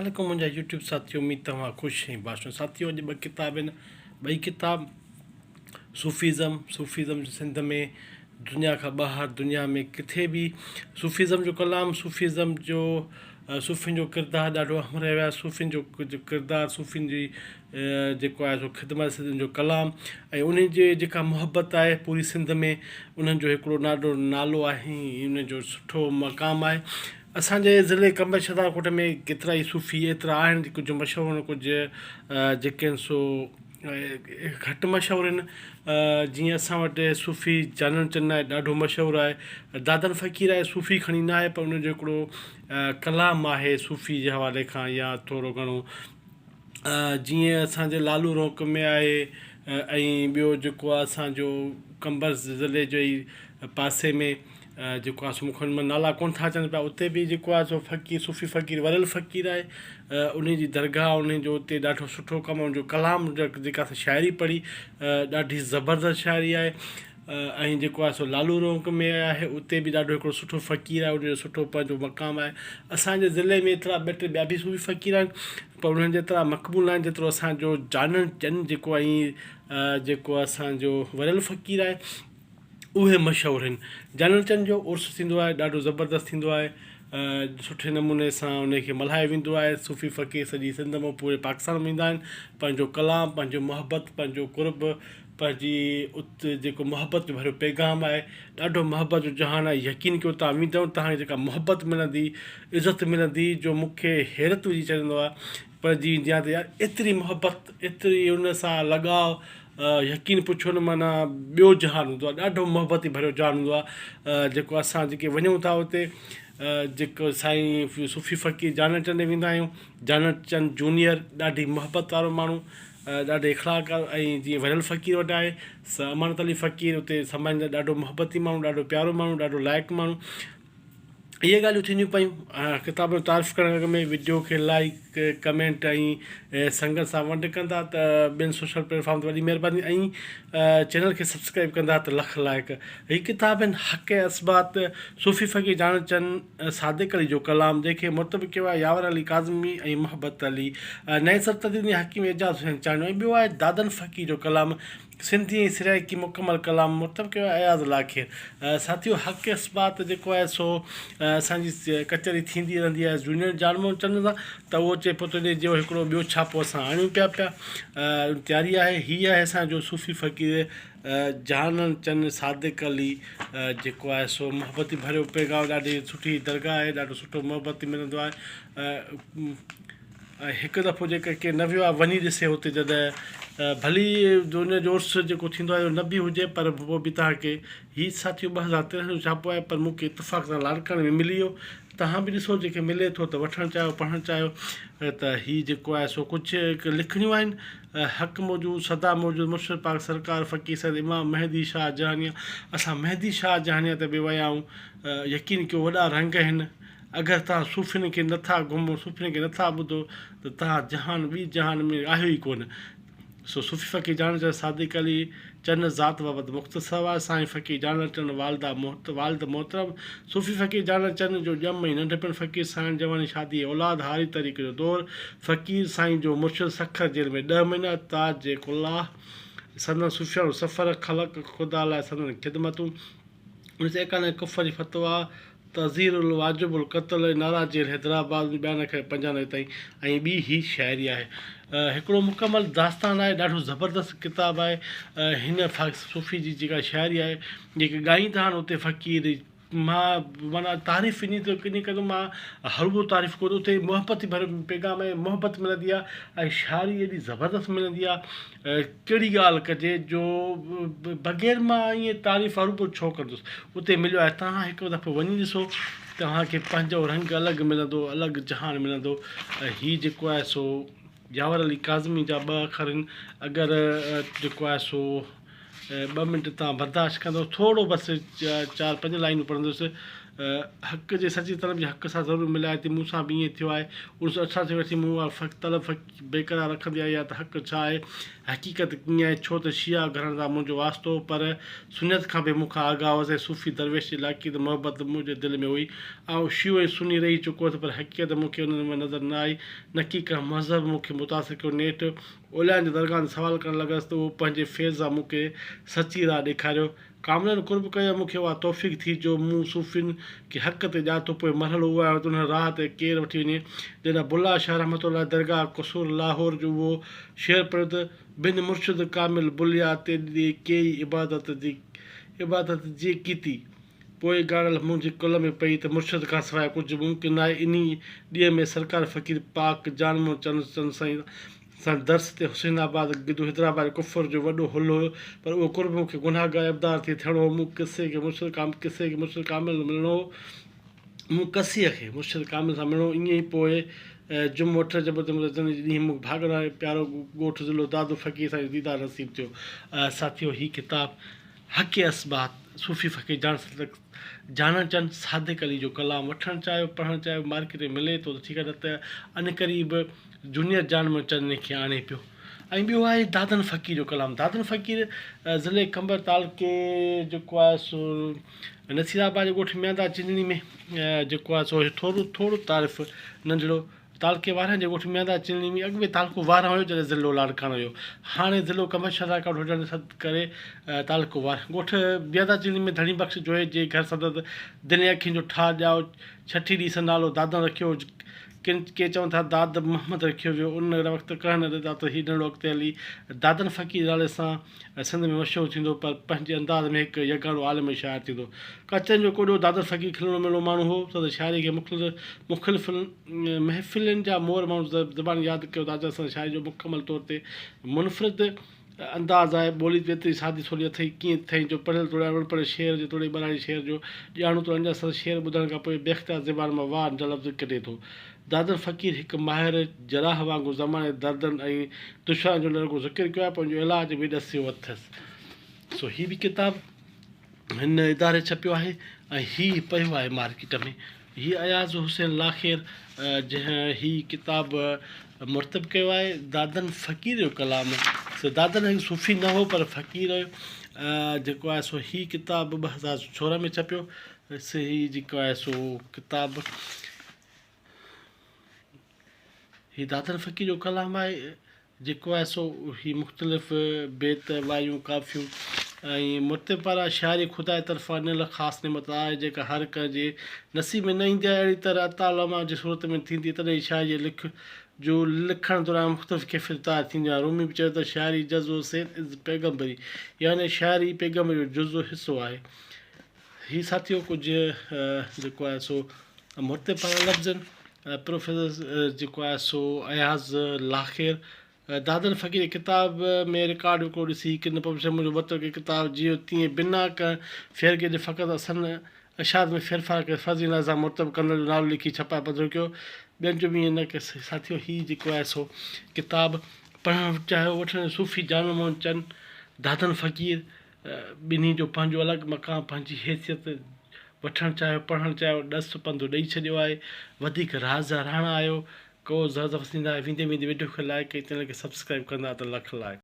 عليڪم منهنجا يوٽيوب ساٿيو اميد توهان خوش ۽ باش هوندا ساٿيو اڄ ٻه ڪتاب آهن ٻئي ڪتاب صوفيزم صوفيزم سنڌ ۾ دنيا کان ٻاهر دنيا ۾ ڪٿي به صوفيزم جو ڪلام صوفيزم جو صوفين جو ڪردار ڏاڍو اهم رهيو آهي صوفين جو ڪردار صوفين جي جيڪو آهي سو خدمت سنڌ جو ڪلام ۽ انهن جي جيڪا محبت آهي پوري سنڌ ۾ انهن جو هڪڙو ڏاڍو نالو آهي انهن جو سٺو مقام آهي اسان جي ضلعي قمبر شهدادڪوٽ ۾ ڪيترا ئي صوفي ايترا آهن ڪجهه مشهور آهن ڪجهه جيڪي آهن سو گهٽ مشهور آهن جيئن اسان وٽ صوفي جانڻ چن آهي ڏاڍو مشهور آهي دادن فقير آهي صوفي کڻي نه آهي پر ان جو هڪڙو ڪلام آهي صوفي جي حوالي کان يا ٿورو گهڻو جيئن اسان جي لالو رونق ۾ آهي ۽ ٻيو جيڪو آهي اسان جو قمبر ضلعي جي ئي پاسي ۾ جيڪو آهي سو مون کي ان مان نالا ڪونه ٿا اچن پيا اتي به جيڪو آهي سو فقير صوفي فقير وريل فقير آهي ان جي درگاهه ان جو اتي ڏاڍو سٺو ڪم ان جو ڪلام جيڪا اسان شاعري پڙهي ڏاڍي زبردست شاعري آهي ۽ جيڪو آهي سو لالو رونق ۾ آهي اتي به ڏاڍو هڪڙو سٺو فقير آهي ان جو سٺو پنهنجو مقام آهي اسان جي ضلعي ۾ ايترا ٻه ٽي ٻيا به صوفي فقير آهن پر انهن جيترا مقبول ناهن جيترو اسان جو جانڻ چن جيڪو ۽ جيڪو اسان جو وريل فقير آهي اهي مشهور آهن. جانڻ چن جو عرس ٿيندو آهي ڏاڍو زبردست ٿيندو آهي سٺي نموني سان ان کي ملهايو ويندو آهي صوفي فقير سڄي سنڌ مان پوري پاڪستان مان ايندا آهن پنهنجو ڪلام پنهنجو محبت پنهنجو قرب پنهنجي ات جيڪو محبت جو ڀريو پيغام آهي ڏاڍو محبت جو جهان آهي يقين ڪيو تان ويندؤ تان کي جيڪا محبت ملندي عزت ملندي جو مون کي حيرت وجهي ڇڏيندو آهي پر جي جيان ته يار ايتري محبت ايتري ان سان لڳاء يقين پڇو نه معنيٰ ٻيو جهان هوندو آهي ڏاڍو محبتي ڀريو جهان هوندو آهي جيڪو اسان جيڪي وڃون ٿا اتي جيڪو سائين صوفي فقير جانڻ چند ڏي ويندا آهيون جانڻ چند جونيئر ڏاڍي محبت وارو ماڻهو ڏاڍي اخلاق وارو ۽ جيئن وريل فقير وٽ آهي امانت علي فقير اتي سنڀاليندڙ ڏاڍو محبتي ماڻهو ڏاڍو پيارو ماڻهو ڏاڍو لائق ماڻهو اهي ڳالهيون ٿينديون پيون ڪتاب جو تعارف ڪرڻ کان اڳ ۾ وڊيو کي لائيڪ ڪمينٽ ۽ سنگت سان ونڊ ڪندا ته ٻين سوشل پليٽ فارم تي وڏي مهرباني ۽ چينل کي سبسڪرائب ڪندا ته لک لائق هي ڪتاب آهن حق اثبات صوفي فقير جانڻ چن صادق علي جو ڪلام جنهن کي مرتب ڪيو آهي ياور علي ڪاظمي ۽ محبت علي نئين سر تدوين حڪيم اعجاز حسين چانڊيو ۽ ٻيو آهي دادن فقير جو ڪلام سنڌي ۽ سرائيڪي مڪمل ڪلام مرتب ڪيو آهي اياز لاکير. ساٿيو حق اثبات جيڪو آهي سو اسان جي ڪچهري ٿيندي رهندي آهي جونيئر جان محمد چند سان ته اهو چئي پيو ته جو هڪڙو ٻيو ڇاپو اسان آڻيون پيا پيا تياري آهي هي آهي اسان جو صوفي فقير جانڻ چن صادق علي جيڪو آهي سو محبتي ڀريو پيغام ڏاڍي سٺي درگاهه آهي ڏاڍو سٺو محبتي ملندو آهي ۽ هڪ دفعو جيڪر ڪير نه ويو آهي وڃي ڏسي اتي جڏهن ڀلي دنيا جو عرس جيڪو ٿيندو آهي نه به هجي پر پوء به توهان کي هي ساٿيو 2013 جو ڇاپو آهي پر مون کي اتفاق سان لاڙڪاڻي ۾ ملي ويو توهان به ڏسو جيڪي ملي ٿو ته وٺڻ چاهيو پڙهڻ چاهيو ته هي جيڪو آهي سو ڪجهه لکڻيون آهن حق موجود سدا موجود مرشد پاڪ سرڪار فقير سيد امام مهدي شاهه جهانيان اسان مهدي شاهه جهانيان تي به ويا آهيون يقين ڪيو وڏا رنگ آهن اگر توهان صوفين کي نه ٿا گهمو، صوفين کي نه ٿا ٻڌو ته توهان جهان ٻي جهان ۾ آهيو ئي ڪونه. سو صوفي فقير جانڻ چن صادق علي چن ذات بابت مختصر آهي. سائين فقير جانڻ چن والده والد محترم صوفي فقير جانڻ چن جو ڄم ۽ ننڍپڻ فقير سائڻ جواني شادي ۽ اولاد هاري تحريڪ جو دور فقير سائين جو مرشد سکر جيل ۾ ڏهه مهينا تاج ڪلاه سندن صوفياڻو سفر خلق خدا لاء سندن خدمتون 1991 ڪفر جي فتويٰ، تعزير الواجب القتل ۽ نارا جيل حيدرآباد ۾ 92 کان 95 تائين ۽ ٻي هي شاعري آهي. هڪڙو مڪمل داستان آهي ڏاڍو زبردست ڪتاب آهي هن صوفي جي جيڪا شاعري آهي جيڪي ڳائيندا آهن اتي فقير مان معنيٰ تعريف انهي ته ڪنهن ڪندو مان هرگو تعريف ڪونه اتي محبت ڀريو پيغام ۽ محبت ملندي آهي ۽ شاعري ايڏي زبردست ملندي آهي ڪهڙي ڳالهه ڪجي جو بغير مان ائين تعريف هروڀرو ڇو ڪندس. اتي مليو آهي توهان هڪ دفعو وڃي ڏسو توهان کي پنهنجو رنگ الڳ ملندو الڳ جهان ملندو هي جيڪو آهي سو ياور علي ڪاظمي جا ٻه اکر آهن اگر جيڪو آهي سو ٻه منٽ توهان برداشت ڪندو ٿورو بس چار پنج لائنون پڙهندس. حق جي سچي طلب جي حق سان ضرور ملائي ٿي. مون سان به ائين ٿيو آهي. 1988 وٺي مون اها طلب بيقرار رکندي آئي آهي ته حق ڇا آهي؟ حقيقت ڪيئن آهي؟ ڇو ته شيعه گهراڻي سان منهنجو واسطو هو پر سنيت کان به مون کان آگاهه هوس ۽ صوفي درويش جي لاقيت محبت منهنجي دل ۾ هئي. آئون شيعو ۽ سني رهي چڪو هوس پر حقيقت مون کي انهن مان نظر نه آئي نڪي ڪنهن مذهب مون کي متاثر ڪيو. نيٺ اوليائن جي درگاهن تي سوال ڪرڻ لڳس ته اهو پنهنجي فيض سان مون کي سچي راهه ڏيکاريو. ڪاملن قرب ڪيو ۽ مون کي اها توفيق ٿي جو مون صوفين کي حق تي ڄاتو. پوء مرحلو اهو آيو ته انهن راهه تي ڪير وٺي وڃي. جڏهن بلا شاهه رحمة الله عليه درگاهه قصور لاهور جو اهو شعر پڙهيو ته، بن مرشد ڪامل بليا تيڏي ڪيئي عبادت جي عبادت جي ڪيتي. پوء ڳاڙهل منهنجي ڪل ۾ پئي ته مرشد کان سواء ڪجهه ممڪن ناهي. انهي ڏينهن ۾ سرڪار فقير پاڪ جان محمد چن چن سائين سان درس تي حسين آباد گدو حيدرآباد ڪفر جو وڏو هل هيو پر اهو قرب مون کي گنهگار ابدار ٿي ٿيڻو هو. مون قصي کي مرشد ڪام قصي کي مرشد ڪامل سان ملڻو هو. مون قصي کي مرشد ڪامل سان ملڻو هو. ائين ئي پوء جمعو 8 رجب تي منهنجي جنم جي ڏينهن مون کي ڀاڳ واري پيارو ڳوٺ ضلعو دادو فقير سائين جو ديدار نصيب ٿيو. ساٿيو هي ڪتاب حق اثبات صوفي فقير جان جانڻ چند صادق علي جو ڪلام وٺڻ چاهيو پڙهڻ چاهيو مارڪيٽ ۾ ملي ٿو ته ٺيڪ آهي نه ته عنقريب جونيئر جان محمد چند کي آڻي پيو ۽ ٻيو آهي دادن فقير جو ڪلام دادن فقير ضلعي قمبر تعلقي جيڪو آهي سو نصير آباد جي ڳوٺ مياندا چنجڻي ۾ جيڪو آهي سو ٿورو ٿورو تعارف ننڍڙو تعلقي وارهن جي ڳوٺ مياندا چنڙي ۾ اڳ ۾ تعلقو وارهن هيو جڏهن ضلعو لاڙڪاڻو هيو هاڻي ضلعو قمر شهزادڪوٽ هجڻ جي ڪري تعلقو وارهن ڳوٺ مياندا چنڙي ۾ ڌڻي بخش جويي جي گهر سندس دل ۽ اکين جو ٺاهه ڄائو ڇٺي ڏينهن سندس نالو دادن رکيو ڪن ڪي چون ٿا داد محمد رکيو ويو ان وقت ڪنهن نه ڏتا ته هي ننڍڙو اڳتي هلي دادن فقير جي نالي سان سنڌ ۾ مشهور ٿيندو پر پنهنجي انداز ۾ هڪ يگانو عالم ۽ شاعر ٿيندو. ڪچن جو ڪوڏيو دادن فقير کلڻو ملڻو ماڻهو هو. سندس شاعريء کي مختلف محفلن جا مور ماڻهو زباني ياد ڪيو ٿا اچن. سندس شاعريء جو مڪمل طور تي منفرد انداز آهي. ٻولي به ايتري سادي سولي اٿئي ڪيئن ٿئي جو پڙهيل توڙي اڻ پڙهيل شعر جي توڙي ٻهراڙي شعر جو ڄاڻو توڙي اڻڄاڻ سندس شعر ٻڌڻ کان پوء بي اختيار زبان مان واهه جا لفظ ڪڍي ٿو. دادن فقير هڪ ماهر جراح وانگر زماني جي دردن ۽ دشوارين جو نه رڳو ذڪر ڪيو آهي پر ان جو علاج به ڏسيو اٿس. سو هي به ڪتاب هن اداري ڇپيو آهي ۽ هي پيو آهي مارڪيٽ ۾. هي اياز حسين لاکير جنهن هي ڪتاب مرتب ڪيو آهي دادن فقير جو ڪلام سو دادن هڪ صوفي نه هو پر فقير هيو جيڪو آهي سو هي ڪتاب 2016 ۾ ڇپيو سو هي جيڪو آهي سو ڪتاب هي دادن فقير جو ڪلام آهي جيڪو آهي سو هي مختلف بيت، وايون، ڪافيون ۽ مرتب پاران شاعري خدا جي طرفان ڏنل خاص نعمت آهي جيڪا هر ڪنهن جي نصيب ۾ نه ايندي آهي اهڙي طرح عطا علماء جي صورت ۾ ٿيندي تڏهن شاعري جي لک جو لکڻ دوران مختلف ڪيفيتون طاهر ٿينديون آهن رومي به چيو ته شاعري جزو سيد از پيغمبري يعني شاعري پيغمبري جو جزو حصو آهي. هي ساٿيو ڪجهه جيڪو آهي سو مرتب پاران لفظن پروفيسر جيڪو آهي سو اياز لاکير دادن فقير جي ڪتاب ۾ رڪارڊ وڪڙو ڏسي ڪن پبلشر منهنجو ورتل ڪي ڪتاب جيئن تيئن بنا ڪنهن ڦيرگهير جي فقط اصل اشاعت ۾ ڦيرڦار ڪري فرضي انداز سان مرتب ڪندڙ جو نالو لکي ڇپائي پڌرو ڪيو ٻين جو به ائين نه ڪيو ساٿيو هي جيڪو آهي سو ڪتاب پڙهڻ چاهيو وٺڻ صوفي جان محمد چن دادن فقير ٻنهي جو پنهنجو الڳ مقام، پنهنجي حيثيت، وٺڻ چاهيو، پڙهڻ چاهيو، ڏس پنڌ ڏئي ڇڏيو آهي. وڌيڪ راز رهڻ آيو. ڪو زهر وسيندا ويندي ويندي وڊيو کي لائيڪ ۽ چينل کي سبسڪرائيب ڪندا ته لک لائق.